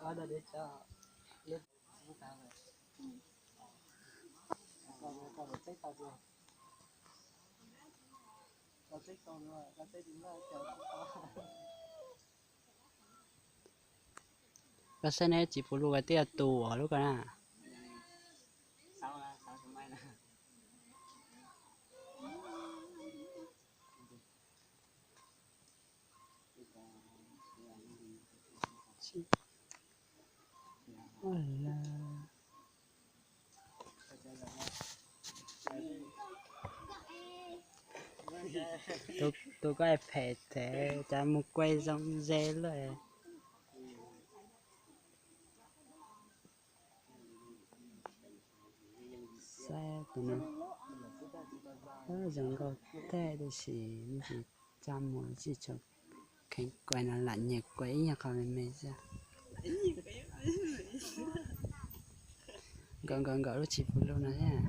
Koj saib neb tsis pum lus koj twb yog tus uas lub ko na. Tus koj phem thiab, cas mus kuaj zoo ze lawm. Saib tus no zoo nkauj tag tiam sis nws tsis tsa mus, tsis tshua kheev kuaj no, lam nyiam kuaj ib nyuag qhov me me xwb. Nkaum nkaum nkaum lub tsis pum lus no thiab.